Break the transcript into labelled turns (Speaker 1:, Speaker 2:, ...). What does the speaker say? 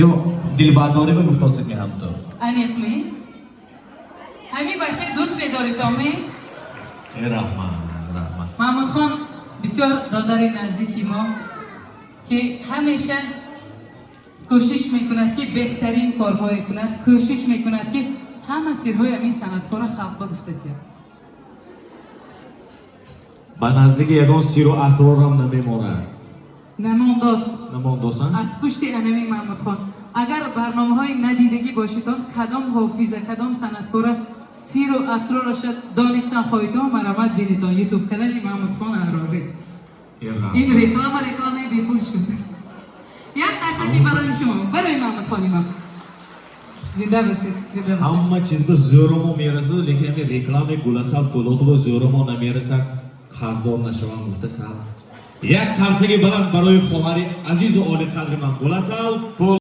Speaker 1: Ё дилбардорӣ ба гуфтосед меҳам ту?
Speaker 2: Аниқ ми? Ҳамин бача дӯст медорӣ то ми?
Speaker 1: Э, раҳмат, раҳмат.
Speaker 2: Маҳмудхон бисёр додари наздики мо, ки ҳамеша кӯшиш мекунад, ки беҳтарин корҳое кунад, кӯшиш мекунад, ки ҳама сирҳои ҳамин санъаткорро халқ ба гуфта тиёд.
Speaker 1: Ба наздики ягон сиру асрорам намемонад.
Speaker 2: Намондост.
Speaker 1: Намондосан.
Speaker 2: Аз пушти анами Маҳмудхон агар барномаҳои надидагӣ бошедон, кадом ҳофиза, кадом санъаткора сиру асрораша донистан хоҳедон, марҳамат, бинедон ютуб канали Маҳмудхон Аҳрорӣ. Ин реклама, рекламаи бепул шуд. Як қарсаки баланди шумо барои Маҳмудхони мо. Зинда бошед, зинда бошед.
Speaker 1: Ҳама чиз ба зӯрамо мерасад, лекин ҳамин рекламаи Гуласал Пулотова зӯрамо намерасад. Қарздор нашавам гуфта, сал як қарсаги баланд барои хоҳари азизу олиқадри ман Гуласал Пул.